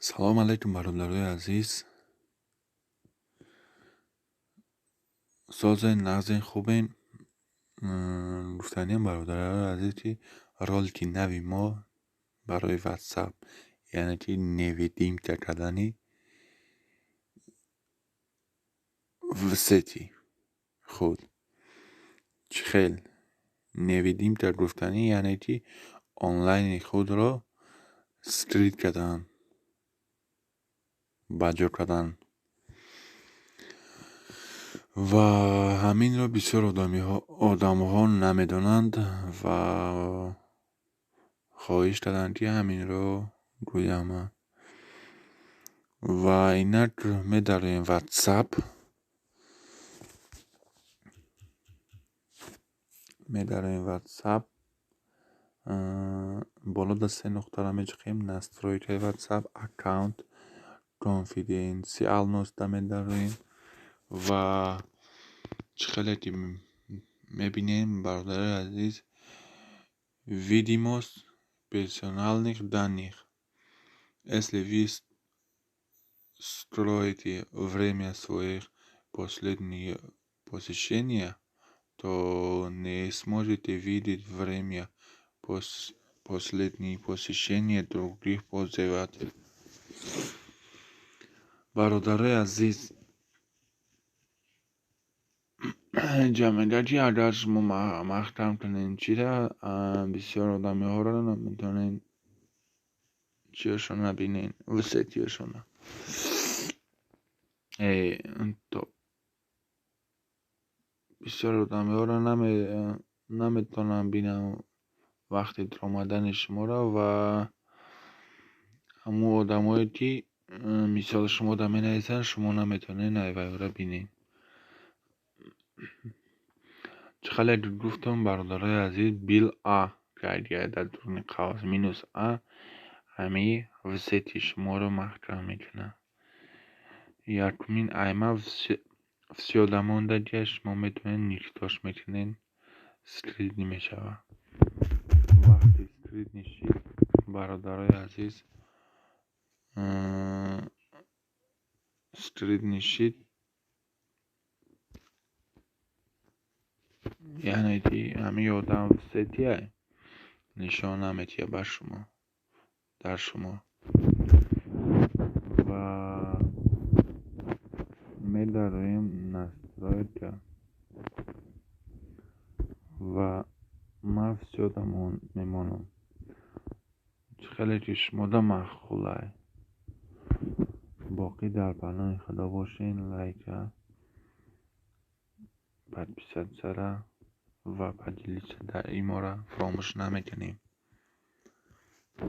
Салом алейкум, бародарои азиз. Созен, нағзен, хубен. Гуфтаниям, бародарои азиз, ки ролики нави мо барои WhatsApp, яъне ки невидимка кардани в сети худ. Чӣ хел невидимка гуфтанӣ, яъне ки онлайни худро скрыть кардан, ба ҷо кардан. Ва ҳаминро бисёр одамҳо намедонанд ва хоҳиш карданд, ки ҳаминро гӯям. Ва инак медароем WhatsApp. Медароем WhatsApp. Боло да се нуқтаро мечиқем, настройкаи WhatsApp, аккаунт, конфиденциальностьда медароем ва чӣ хеле ки мебинем, бародарои азиз, видимость персональных данных. Если вы скроете время своих последних посещения, то не сможете видеть время последних посещения других пользователей. Бародарои азиз, инҷа мегӯяд, ки агар шумо маҳкам кунед чира, бисёр одамиҳоро наметавонед чиёшона бинед, в сетиёшона. То бисёр одамиҳоро наметавонанд бинанд вақти даромадани шуморо ва ҳамун одамое, ки мисол шумода менависанд, шумо наметавонед айвайҳоро бинед. Чӣ хеле гуфтам, бародарои азиз, бил а дар дуруни қавс минус а ҳамин в сети шуморо маҳкам мекунад. Якумин айма всё дамондагия, шумо метавонед никтош мекунед, скрытный мешавад. Вақти скрытный шид, бародарои азиз, скрытный шид, яъне ки ҳамин одам в сетия нишон наметиҳад ба шумо, дар шумо. Ва медароем настройка ва ман всё мемонам. Чӣ хеле ки шумода маъқулай. Боқӣ дар паноҳи Худо бошед, лайка, подписатьсяра ва поделиться дар имора фаромӯш намекунем.